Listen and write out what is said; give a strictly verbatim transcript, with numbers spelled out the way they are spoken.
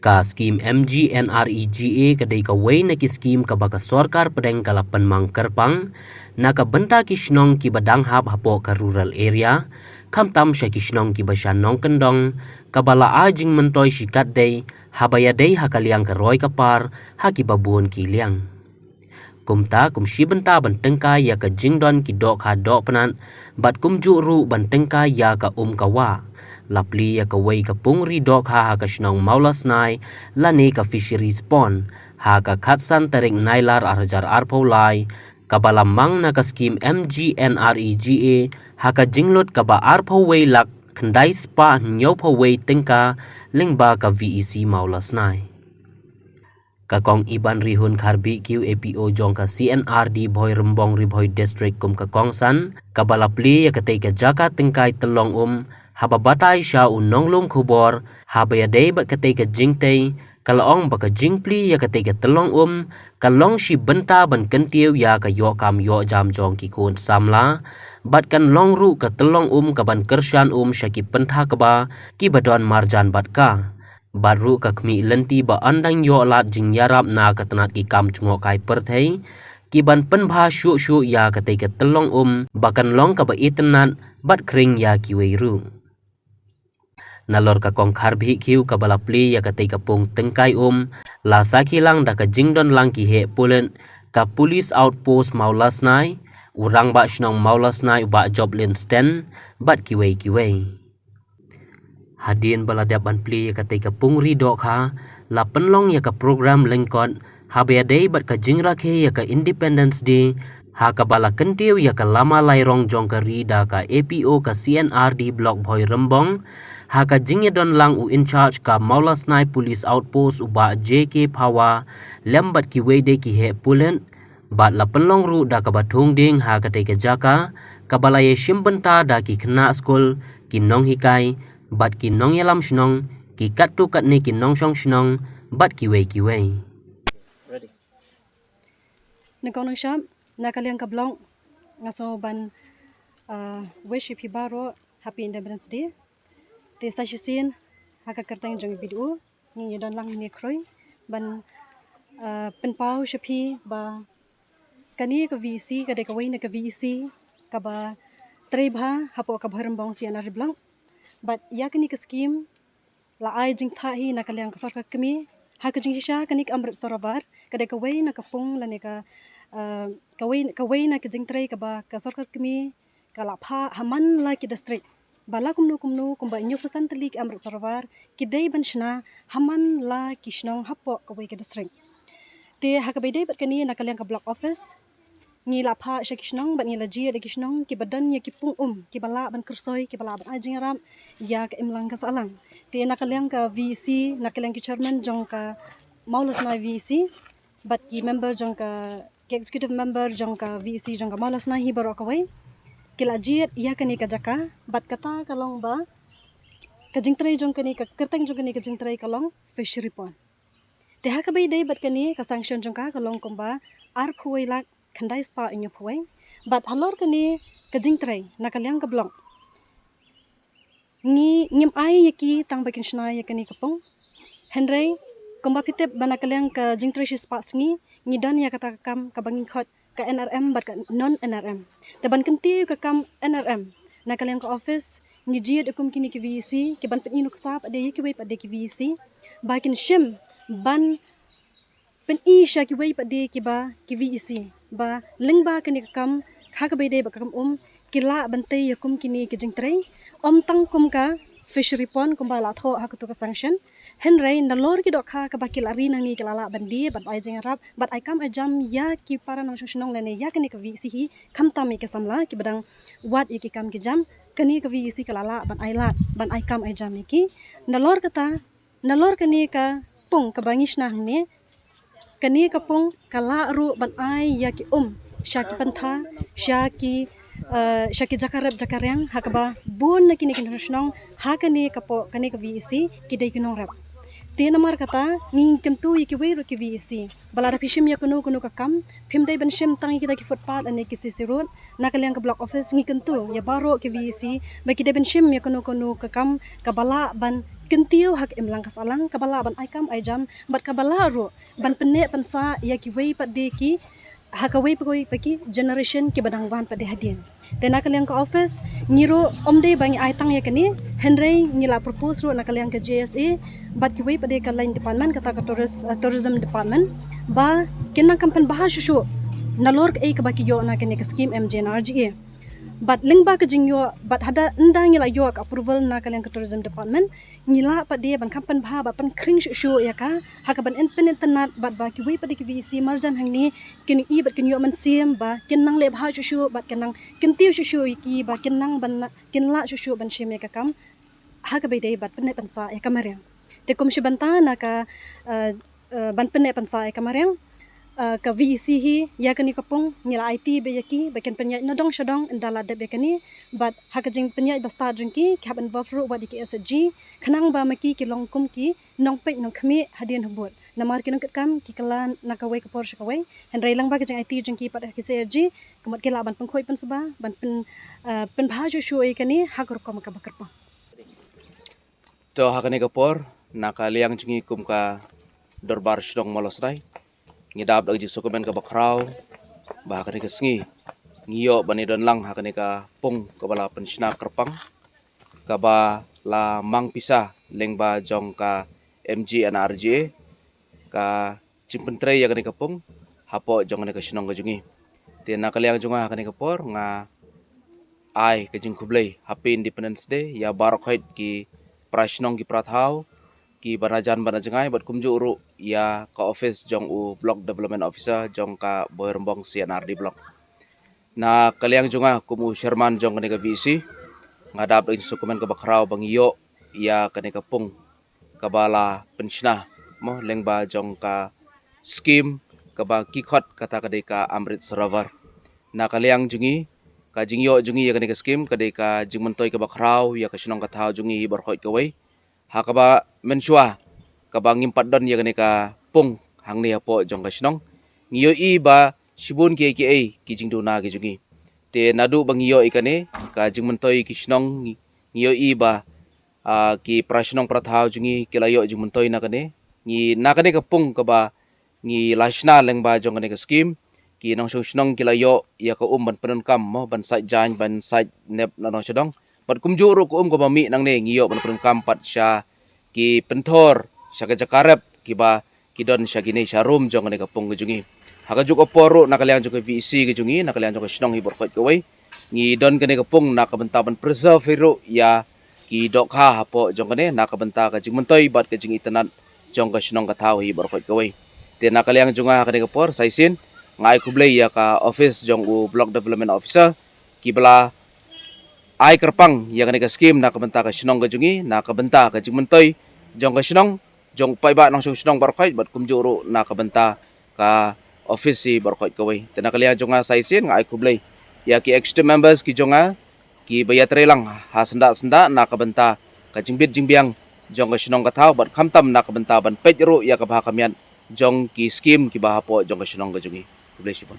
Ka skim M G N R E G A ka dei kawei na ki skim kaba ka sorkar pdeng ka la pynmang kyrpang na ka bynta ki shnong kiba dang hap hapoh ka rural area, khamtam sha ki shnong kiba sha nongkyndong, kaba la ai jingmyntoi shikatdei haba ïadei ha ka liang ka roi ka par ha kiba bun ki liang. Kumta kum shi bynta ban tyngkai ïa ka jingdon ki dohkha dohpnat bad kumjuh ruh ban tyngkai ïa ka um ka wah, la plie ïa kawei ka pung ri dohkha ha ka shnong Mawlasnai lane ka Fisheries Pond ha ka khatsan tarik Nailar arhajar arphew lai, kaba la mang na ka skim M G N R E G A ha ka jinglut kaba arphew wei lak khyndai spah hynñiewphew wei tyngka lyngba ka V E C Mawlasnai. Ka Kong Ibanrihun Kharbihkhiew, A P O jong ka C N R D Bhoirymbong Ri Bhoi District kum ka kongsan kaba la plie ïa katei ka jaka tyngkai tyllong um, haba batai sha u nonglum khubor haba ïadei bad katei ka jingtei, ka la ong ba ka jingplie ïa katei ka tyllong um ka long shi bynta ban kyntiew ïa ka ïoh kam ïoh jam jong ki khun samla bad kan long ruh ka tyllong um kaban kyrshan um sha ki pynthakba kiba don marjan bad ka. Bad ruh ka khmih lynti ba yn dang ïoh lad jingïarap na ka tnat ki kam jngohkai pyrthei kiban pynbha shuh shuh ïa katei ka tyllong um ba kan long kaba itynnat bad khring ïa kiwei ruh. Nalor ka Kong Kharbihkhiew kaba la plie ïa katei ka pung tyngkai um, la sakhi lang da ka jingdon lang ki heh pulit, ka Police Outpost Mawlasnai, u Rangbah Shnong Mawlasnai u Bah Joplin Sten bad kiwei kiwei. Hadien ba la dep ban plie ïa katei ka pung ri dohkha, la pynlong ïa ka program lyngkot haba ïadei bad ka jingrakhe ïa ka Independence Day, ha kaba la kyntiew ïa ka lama lairong jong ka ri da ka A P O ka C N R D Block Bhoirymbong, ha ka jingïadon lang u in charge ka Mawlasnai Police Outpost u Bah J K Phawa lem bad kiwei de ki heh pulit, bad la pynlong ruh da kaba thung dieng ha katei ka jaka kaba la ïashim bynta da ki khynnah skul, ki nonghikai bad ki nongïalam shnong, ki katto katne ki nongshong shnong bad kiwei kiwei. Nyngkong nyngshap, na ka liang ka block nga sngew ban, ah, wish ïa phi baroh Happy Independence Day. Te sa shisien ha ka kyrteng jong B D O ngi ïa don lang hangne khrui ban, ah, pynpaw sha phi ba kane ka V E C ka dei kawei na ka V E C kaba trei bha hapoh ka Bhoirymbong C N R D Block. Bad ïa kane ka skim la ai jingthoh hi na ka liang ka sorkar kmie ha ka jingshisha kane ka Amrit Sarovar ka dei kawei na ka pung lane ka, ah, kawei, kawei na ka jingtrei kaba ka sorkar kmie ka la phah ha man la ki district. Ba la kumno kumno kumba hynñiewphew san tylli ki Amrit Sarovar ki dei ban shna ha man la ki shnong hapoh kawei ka district. Te ha kaba ïadei bad kane na ka liang ka block office ngi la phah sha ki shnong bad ngi la jied ïa ki shnong kiba don ïa ki pung um kiba lah ban kyrsoi kiba lah ban ai jingïarap ïa ka imlang ka sahlang. Te na ka liang ka V E C, na ka liang ki chairman jong ka Mawlasnai V E C bad ki member jong ka, ki executive member jong ka V E C jong ka Mawlasnai hi baroh kawei ki la jied ïa kane ka jaka bad kata ka long ba ka jingtrei jong kane, ka kyrteng jong kane ka jingtrei ka long Fishery Pond. Te ha kaba ïadei bad kane ka sanction jong ka ka long kumba arphew wei lak khyndai spah hynñiewphew wei. Bad halor kane ka jingtrei na ka liang ka block ngi, ngim ai ïa ki tang ba kin shna ïa kane ka pung. Hynrei kumba phi tip ba na ka liang ka jingtrei shispah sngi ngi don ïa kata ka kam kaba ngi khot ka N R M bad ka non N R M. Te ban kyntiew ka kam N R M na ka liang ka office ngi jied kum kine ki V E C kiban pyni nuksa pat de ïa kiwei pat de ki V E C ba kin shim ban pyni sha kiwei pat de kiba ki V E C ba lyngba kane ka kam ha kaba ïadei bad ka kam um ki lah ban tei ïa kum kine ki jingtrei, ym tang kum ka Fishery Pond kumba la thoh ha kato ka sanction. Hynrei nalor ki dohkha kaba ki la ri nangne ki la lah ban die bad ai jingïarap bad ai kam ai jam ïa ki para nongshong shnong lane ïa kane ka V E C hi, khamtam ïa ki samla kiba dang wad ïa ki kam ki jam, kane ka V E C ka la lah ban ai lad ban ai kam ai jam ïa ki. Nalor kata, nalor kane ka pung kaba ngi shna hangne, kane ka pung ka lah ruh ban ai ïa ki um sha ki pyntha, sha ki, eh, sha ki jaka rep jaka riang ha kaba bun na kine ki nongshong shnong ha kane ka pung, kane ka V E C ki dei ki nongrep. Te namar kata ngi kyntu ïa kiwei ruh ki V E C ba lada phi shim ïa kano kano ka kam phim dei ban shim tang ïa kita ki footpath lane ki C C road. Na ka liang ka block office ngi kyntu ïa baroh ki V E C ba ki dei ban shim ïa kano kano ka kam kaba lah ban kyntiew ha ka imlang ka sahlang, kaba lah ban ai kam ai jam, bad kaba lah ruh ban pynneh pynsah ïa kiwei pat de ki, ha kawei pa kawei pa ki generation kiba dang wan pat de hadien. Te na ka liang ka office, ngi ruh ym dei ba ngi ai tang ïa kane, hynrei ngi la propose ruh na ka liang ka J S A bad kiwei pat de ka line department, kata ka tourist, uh, tourism department, ba kin nang kam pynbha shuh shuh nalor kaei kaba ki ïoh na kane ka scheme M G N R G A. Bad lyngba ka jingïoh, bad haba ynda ngi la ïoh ka approval na ka liang ka tourism department, ngi lah pat de ban kham pynbha bad pynkhring shuh shuh ïa ka, ha kaban pyn-, pynitynnad bad ba kiwei pat de ki V E C marjan hangne kin ïohi bad kin ïoh mynsiem ba kin nang leh bha shuh shuh bad kin nang kyntiew shuh shuh ïa ki ba kin nang ban, kin lah shuh shuh ban shim ïa ka kam ha kaba ïadei bad pynneh pynsah ïa ka mariang. Te kum shi bynta na ka, eh, eh, ban pynneh pynsah ïa ka mariang, eh, ka V E C hi, ïa kane ka pung ngi la aiti beit ïa ki ba kin pynïaid nadong shadong ynda la dep ïa kane, bad ha ka jingpynïaid ba stad jong ki, ki hap involve ruh wat ïa ki S H G, khnang ba ma ki ki long kum ki nongpeit nongkhmih hadien habud. Namar ki nongkitkam ki kylla na kawei ka por sha kawei, hynrei lyngba ka jingaiti jong ki pat ha ki S H G, ka mut ki lah ban pynkhuid pynsuba, ban pyn, eh, pynbha shuh shuh ïa kane ha ka rukom kaba kyrpang. To ha kane ka por, na ka liang jong ngi kum ka Dorbar Shnong Mawlasnai, ngi dap da ka jingsngewkmen kaba khraw ba ha kane ka sngi ngi ïoh ban ïadon lang ha kane ka pung kaba la pynshna kyrpang, kaba la mang pisa lyngba jong ka M G N R G A, ka jingpyntrei ïa kane ka pung hapoh jong kane ka shnong ka jong ngi. Te na ka liang jong nga ha kane ka por, nga ai ka jingkhublei Happy Independence Day ïa baroh khoit ki para shnong ki para thaw, kiba na jan bad na jngai, bad kumjuh ruh ïa ka office jong u Block Development Officer jong ka Bhoirymbong C and R D Block. Na ka liang jong nga kum u chairman jong kane ka V E C, nga dap da ka jingsngewkmen kaba khraw ba ngi ïoh ïa kane ka pung kaba la pynshna, mo, lyngba jong ka scheme kaba ki khot kata ka dei ka Amrit Sarovar. Na ka liang jong ngi, ka jingïoh jong ngi ïa kane ka scheme ka dei ka jingmyntoi kaba khraw ïa ka shnong ka thaw jong ngi hi baroh khoit kawei. Ha kaba mynshuwa, kaba ngim pat don ïa kane ka pung hangne hapoh jong ka shnong, ngi ïohi ba shibun kiei kiei ki jingduna ki jong ngi. Te naduh ba ngi ïoh ïa kane ka jingmyntoi ki shnong, ngi, ngi ïohi ba, ah, ki para shnong para thaw jong ngi ki la ïoh jingmyntoi na kane. Ngi, na kane ka pung kaba ngi la shna lyngba jong kane ka scheme, ki nongshong shnong ki la ïoh ïa ka um ban pyndonkam, mo, ban sait jaiñ, ban sait nep na nongshong shnong. Bad kumjuh ruh ka um kaba mih nangne ngi ïoh ban pyndonkam pat sha ki pynthor, sha ka jaka rep kiba ki don sha kine sha rum jong kane ka pung ka jong ngi. Ha kajuh ka por ruh na ka liang jong ka V E C ka jong ngi, na ka liang jong ka shnong hi baroh khoit kawei, ngi don kane ka pung na ka bynta ban preserve hi ruh ïa ki dohkha hapoh jong kane, na ka bynta ka jingmyntoi bad ka jingitynnad jong ka shnong ka thaw hi baroh khoit kawei. Te na ka liang jong nga ha kane ka por, sa shisien nga ai khublei ïa ka office jong u Block Development Officer, kiba la ai kyrpang ïa kane ka scheme na ka bynta ka shnong ka jong ngi, na ka bynta ka jingmyntoi jong ka shnong, jong u paidbah nongshong shnong baroh khoit, bad kumjuh ruh na ka bynta ka office hi baroh khoit kawei. Te na ka liang jong nga sa shisien nga ai khublei ïa ki executive members ki jong nga, kiba ïatreilang ha syndah syndah na ka bynta ka jingbit jingbiang jong ka shnong ka thaw, bad khamtam na ka bynta ban peit ruh ïa ka bha ka miat jong ki scheme kiba hapoh jong ka shnong ka jong ngi. Khublei shibun.